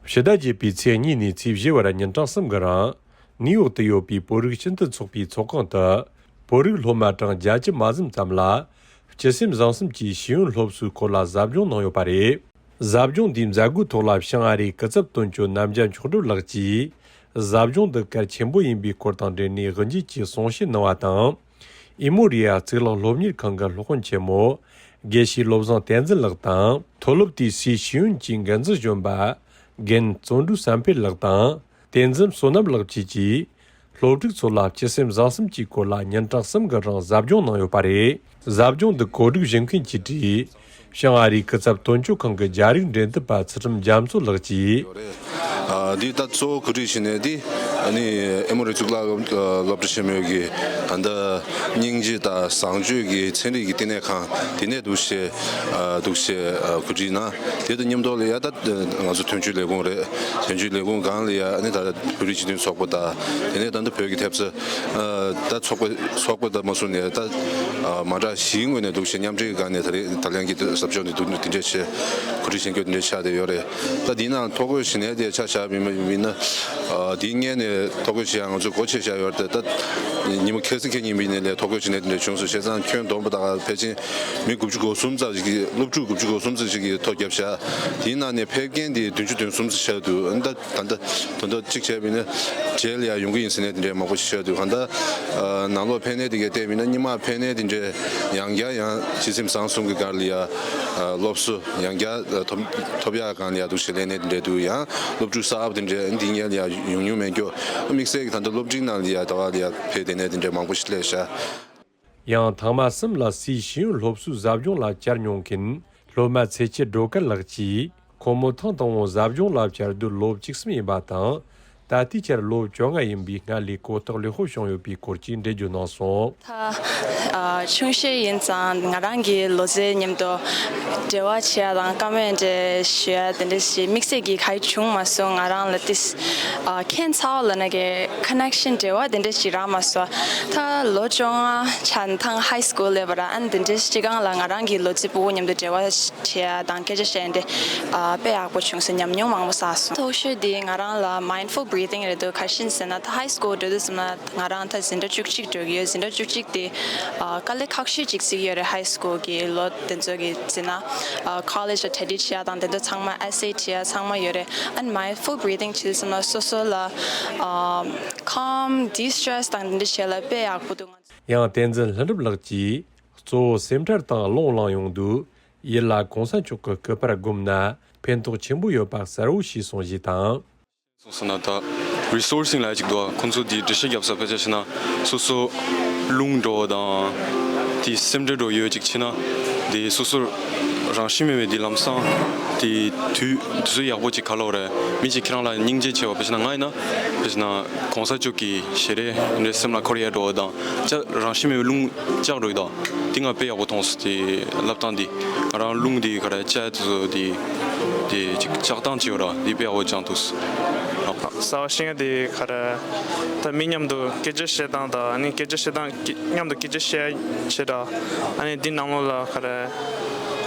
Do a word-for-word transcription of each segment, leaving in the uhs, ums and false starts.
ཕྱི་ཟླ་བརྒྱད་པའི་ཚེས་གཉིས་ནས་ཚེས་བཞི་བར་ཉིན་གྲངས་གསུམ་གྱི་རིང་ནིའུ་ཡོག་ཏུ་ཡོད་པའི་བོད་རིགས་སྤྱི་མཐུན་ཚོགས་པའི་ཚོགས་ཁང་དུ། བོད་རིགས་སློབ་མ་གྲངས་བརྒྱད་ཅུ་མ་ཟིན་ཙམ་ལ་སྤྱི་སེམས་བཟང་གསུམ་གྱི་ཤེས་ཡོན་སློབ་གསོའི་སྐོར་ལ་ཟབ་སྦྱོང་གནང་ཡོད་པ་རེད། ཟབ་སྦྱོང་འདིའི་མཛད་སྒོའི་ཐོག་ལ་བྱང་ཨ་རིའི་སྐུ་ཚབ་དོན་གཅོད་རྣམ་རྒྱལ་མཆོག་སྒྲུབ་ལགས་ཀྱིས། ཟབ་སྦྱོང་འདི་གལ་ཆེན་པོ་ཡིན་པའི་སྐོར་དང་འབྲེལ་ནས་དབུ་འབྱེད་ཀྱི་གསུང་བཤད་གནང་བ་དང་། ཨི་མོ་རི་ཡ་གཙུག་ལག་སློབ་གཉེར་ཁང་གི་སློབ་དཔོན་ཆེན་མོ་དགེ་བཤེས་བློ་བཟང་བསྟན་འཛིན་ལགས་དང་། མཐོ་སློབ་དེའི་སའི་ཤེས་ཡོན་གྱི་འགན་འཛིན་གཞོན་པ་རྒན་བརྩོན་འགྲུས་བསམ་འཕེལ་ལགས་དང་། བསྟན་འཛིན་བསོད་ནམས་ལགས་བཅས་ཀྱིས། སློབ་ཕྲུག་ཚོ་ལ་སྤྱི་སེམས་བཟང་གསུམ་གྱི་སྐོར་ལ་ཉིན་གྲངས་གསུམ་གྱི་རིང་ཟབ་སྦྱོང་གནང་ཡོད་པ་རེད། ཟབ་སྦྱོང་འདི་གོ་སྒྲིག་བྱེད་མཁན་གྱིས་བྲིས། བྱང་ཨ་རིའི་སྐུ་ཚབ་དོན་གཅོད་ཁང་གི་རྒྱ་རིགས་འབྲེལ་མཐུད་པ་ཚུལ་ཁྲིམས་རྒྱ་མཚོ་ལགས་ཀྱིས། ཡོད་རེད། ཨ། འདི་ད་གཙོ་བོ་གོ་སྒྲིག་བྱས་ནས་འདི་ཨ་ནི་ཨེ་མོ་རི་གཙུག་ལག་སློབ་གྲྭ་ཆེན་མོའི་གི་ད་ལྟ་སྙིང་རྗེ་དང་བཟང་སྤྱོད་ཀྱི་ཚན་རིག་གི་བསྟི་གནས་ཁང་དེ་ནས་འདུག་བྱས། ཨ། འདུག་བྱས། ཨ། གོ་སྒྲིག་གནང་། དེ་དང་མཉམ་དུ་ལ་ཡ་ད་ང་ཚོ་དོན་གཅོད་ལས་ཁུངས་རེད། དོན་གཅོད་ལས་ཁུངས་སྒང་ལ་ཡ་ཨ་ནི་ད་བོད་རིགས་སྤྱི་མཐུན་ཚོགས་པ་དང་། དེ་ནས་ད་ལྟ་བོད་ཀྱི་ཐེབས་རྩ། ཨ། ད་ཚོགས་པ་ཚོགས་པ་དང་མ་སོང་ནས་ད། ཨ། མ་འདྲ་བཞིའི་ངོས་ནས་འདུག་བྱས་མཉམ་འབྲེལ་སྒང་ནས་ད་རེས་ད་ལན་གྱི་ཟབ་སྦྱོང་འདི་འདུག་འདི་འདྲས་བྱས། གོ་སྒྲིག་བྱེད་རྒྱུ་འདི་འདྲས་ཆགས་བསྡད་ཡོད་རེད། ད་འདི་ནང་ཐོ་འགོད་བྱེད་ནས་དེ་ཆ་བཞག་མིན་མིན་ན། ཨ། འདིའི་སྔོན་ནས་ཐོ་འགོད་བྱེད་ཡ་ང་ཚོས་སྒོ་ཕྱེ་བཞག་ཡོད་རེད་དེ། ད་ཉི་མ་ཁ་སང་ཁ་ཉིན་པའི་ནས་ལས་ཐོ་འགོད་བྱེད་ནས་འདི་འདྲས་བྱུང་སོང་། བྱས་ཙང་ཁྱོན་བསྡོམས་པ་དང་ཕལ་ཆེར་མི་དགུ་བཅུ་གོ་གསུམ་ཙམ་ཞིག་གིས། སློབ་ཕྲུག་དགུ་བཅུ་གོ་གསུམ་ཙམ་ཞིག་གིས་ཐོ་བརྒྱབ་བཞག་དེའི་ནང་ནས་ཕེབས་མཁན་དེ་བདུན་ཅུ་དོན་གསུམ་ཙམ་ཆགས་འདུག་ཨ་ནི་ད་ད་ལྟ་དོན་དག་གཅིག་བྱས་པ་ཡིན་ན་རྗེས་ལ་ཡང་ཡོང་གི་ཡིན་ཟེར་ནས་དེ་འདྲའི་མང་པོ་ཞིག་བཤད་འདུག་གང་ལྟར། ཨ། ནང་ལོགས་ཕེབས་ནས་དེ་གའི་བལྟས་པ་ཡིན་ན་སྔོན་མ་ཕེབས་ནས་དེ་འདྲའི་ཡང་བསྐྱར་ཡང་སྤྱི་སེམས་བཟང་གསུམ་གྱི་སྒང་ལ་ཡ། ཨ། སློབ་གསོ་ཡང་བསྐྱར་ཐོབ་ཐོབ་ཡག་སྒང་ལ་ཡ་འདུག་བྱས་ལས་གནས་དེ་འདྲ་འདུག་ཡང་སློབ་ཕྲུག་གསར་པ་དེ་འདྲ་འདི་སྔོན་ལ་ཡ་ཡོང་མྱོང་མེད་རྒྱུ། དམིགས་བསལ་གྱི་ད་ལྟ་སློབ་འབྲིང་ནང་ལ་ཡ་ད་བར་ལ་ཡ་ཕེབས་བསྡད་ནས་དེ་འདྲ་མང་པོ་ཞིག་སླེབས་ཤག་ཡང་ཐེངས་མ་གསུམ་ལ་སའི་ཤེས་ཡོན་སློབ་གསོའི་ཟབ་སྦྱོང་ལ་བཅར་མྱོང་མཁན་སློབ་མ་ཚེ་ཆེ་སྒྲོལ་དཀར་ལགས་ཀྱིས། ཁོ་མོ་ཐེངས་དང་པོ་ཟབ་སྦྱོང་ལ་བཅར་དུས་ལོ་བཅུ་གསུམ་ཡིན་པ་དང་། ད་ལྟའི་ཆར་ལོ་བཅོ་ལྔ་ཡིན་པའི་སྔར་ལས་གོ་རྟོགས་ལེགས་པོ་བྱུང་ཡོད་པའི་སྐོར་གྱི་འགྲེལ་བརྗོད་གནང་སོང་། ད། ཨ། ཆུང་ཤོས་ཡིན་ཙང་ང་རང་གི་ལོ་ཚོད་མཉམ་དུ་འབྲེལ་བ་བྱེད་ཡ་དང་བཀའ་མོལ་འདྲ་ཞུ་ཡ་དེ་འདྲ་ཞིག་དམིགས་བསལ་གྱི་ག་རེ་བྱུང་མ་སོང་། ང་རང་ལ་ཏིས། ཨ། ཁྱད་མཚར་ལབ་ན་གི་ཀོ་ནེག་ཤན་འབྲེལ་བ་དེ་འདྲ་ཞིག་རག་མ་སོང་། ད་ལོ་བཅོ་ལྔ་ཆ་ཐང་ཧའི་སྐུལ་སླེབས་པ་ར། ཨ་ནི་དེ་འདྲ་ཞིག་སྒང་ལ་ང་རང་གི་ལོ་རྒྱུས་ཕྲུ་གུ་མཉམ་དུ་འབྲེལ་བ་བྱེད་ཡ་དང་སྐད་ཆ་བཤད་ཡ་དེ། ཨ། དཔེ་ཡག་པོ་བྱུང་སོང་། ཉམས་མྱོང་མང་པོ་བསགས་སོང་། མཐོ་ཤོས་དེ་ང་རང་ལ་མའིན་ཌ་ཕུལ་བྷི་རི་ཐིང་རེད་འདུག་ག་རེ་ཡིན་ཟེར་ན་ད་ཧའི་སྐུལ་འགྲོ་དུས་ཙམ་ལ་ང་རང་ད་འཛིན་གྲྭ་བཅུ་གཅིག་འགྲོ་གི་ཡོད། འཛིན་གྲྭ་བཅུ་གཅིག་དེ། ཨ། དཀའ་ལས་ཁག་ཤོས་ཅིག་བརྩི་གི་ཡོད་རེད། ཧའི་སྐུལ་གི་ལོ་དེ་ཚོ་གི་བརྩིས་ན། ཨ། ཀོ་ལེཇ་ལ་གྲ་སྒྲིག་བྱེད་ཡ་དང་དེ་ཚོ་ཚང་མ་ཨེ་སེ་ཨེ་བྱེད་ཡ་ཚང་མ་ཡོད་རེད། ཨ་ནི་མའིན་ཌ་ཕུལ་བྷི་རི་ཐིང་བྱེད་དུས་ཙམ་ལ་སོ་སོ་ལ། ཨ། ཁམ་ཌི་སི་ཊེ་རེ་སི་དང་དེ་འདྲ་བྱེད་ཡ་ལ་དཔེ་ཡག་པོ་འདུག་ཡང་བསྟན་འཛིན་ལྷུན་གྲུབ་ལགས་ཀྱིས། གཙོ་བོ་སེམས་ཁྲལ་དང་རླུང་བླངས་ཡོང་དུས། ཡིད་ལ་གོང་ས་མཆོག་གི་སྐུ་པར་བསྒོམས་ན་ཕན་ཐོགས་ཆེན་པོ་ཡོད་པ་གསལ་བོ་ཤེས་སོང་ཞེས་དང་། སོང་ཟེར་ན་ད་རི་སོར་སིང་ལབ་ཡ་ཅིག་འདུག་ཁོང་ཚོ་དེ་འགྲེལ་བཤད་རྒྱབ་ས་ཕལ་ཆེར་བྱས་ན་སོ་སོ་རླུང་འགྲོ་བ་དང་དེ་སེམས་ཁྲལ་འགྲོ་ཡོད་ཅིག་བྱས་ན་དེ་སོ་སོར་རང་བཞིན་མེད་པའི་དེ་ལམ་སང་དེ་དུས་དུས་ཚོད་ཡག་པོ་ཅིག་ག་ལ་ཡོད་རེད། མི་གཅིག་ཁྱེད་རང་ལ་སྙིང་རྗེ་ཆེ་བ་ཕལ་ཆེར་ན་ང་ཡིན་ན་ཕལ་ཆེར་ན་གོང་ས་མཆོག་གི་ཞལ་རས་འདྲ་སེམས་ལ་འཁོར་ཡ་འགྲོ་བ་དང་། ལྕགས་རང་བཞིན་མེད་པའི་རླུང་ལྕགས་འགྲོ་ཡི་དང་། འདི་ང་དཔེ་ཡག་པོ་མཐོང་སོང་། དེ་བསླབ་སྟངས་འདི་ང་རང་རླུང་འདི་ག་རེ་ལྕགས་དེ་ཚོ་འདི་དེ་ཅིག་ལྕགས་སྟངས་ཅིག་ཡོད་ར། འདི་དཔེ་ཡག་པོ་སྦྱངས་འདུག་གསར་བ་ཤེས་ཡ་དེ་ག་རེ་ད་མི་མཉམ་དུ་སྐད་ཆ་བཤད་སྟངས་དང་། ཨ་ནི་སྐད་ཆ་བཤད་སྟངས་ཀྱི་མཉམ་དུ་སྐད་ཆ་བཤད་བྱེད་འདྲ། ཨ་ནི་འདི་ནང་ལོགས་ལ་ག་རེ་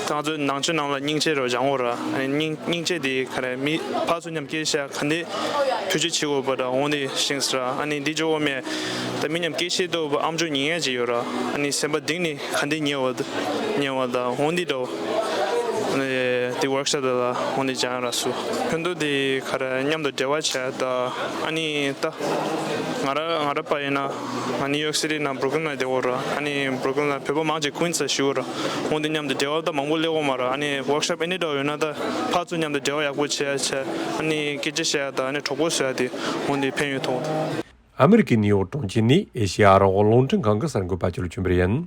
ད་ང་ཚོའི་ནང་ཆོས་ནང་ལ་སྙིང་རྗེ་རོ་སྦྱང་དགོས་ར། ཨ་ནི་སྙིང་སྙིང་རྗེ་དེ་ག་རེ་མི་ཕར་ཚུར་མཉམ་སྐད་ཆ་བཤད་ག་འདི་བེད་སྤྱོད་བྱེད་དགོས་པ་འདྲ་འོང་དེ་ཤེས་སོང་ར། ཨ་ནི་འདི་ཇོ་བོ་མེ་ད་མི་མཉམ་སྐད་ཆ་བཤད་དུས་ཨམ་ཅོག་ཉན་ཡ་ཅིག་ཡོད་ར། ཨ་ནི་སེམས་པ་གཏིང་ནས་ག་འདི་ཉན་བ་ཉན་བ་དང་འོང་འདི་འདྲ། ཨ་ནི་འདི་ཝོརྐ་ཤོབ་དེ་ལ་འོང་འདི་སྦྱང་ར་སུ་ཕན་ཐོགས་དེ་ག་རེ་མཉམ་དུ་འབྲེལ་བ་བྱས་ད། ཨ་ནི་ད་ང་ར་ང་ར་པ་ཡིན་ན་ང་ནིའུ་ཡོག་སི་ཊི་ནང་བྷུ་རུག་ལིན་ལ་བསྡད་ཡོད་ར། ཨ་ནི་བྷུ་རུག་ལིན་ལ་བོད་པ་མང་ཆེ་ཀུན་སི་ལ་བཞུགས་ཡོད་ར། འོང་འདི་མཉམ་དུ་འབྲེལ་བ་ད་མང་པོ་སླེབས་ཡོད་མ་ར། ཨ་ནི་ཝོརྐ་ཤོབ་ཨེ་ནི་འདྲ་ཡོད་ན་ད་ཕར་ཚུར་མཉམ་དུ་འབྲེལ་བ་ཡག་པོ་བྱས་བྱས། ཨ་ནི་སྐད་ཆ་བཤད་ཡ་ད་ཨ་ནི་གྲོགས་པོ་བཟོ་ཡ་དེ་འོང་འདི་ཕན་ཡོད་མཐོང་། ཨ་མི་རི་ཀའི་ནིའུ་ཡོག་གྲོང་ཁྱེར་ནས་ཨེ་ཤེ་ཡ་རང་དབང་རླུང་འཕྲིན་ཁང་གི་གསར་འགོད་པ་ཅོ་ལི་ཆོས་འཕེལ་ཡིན།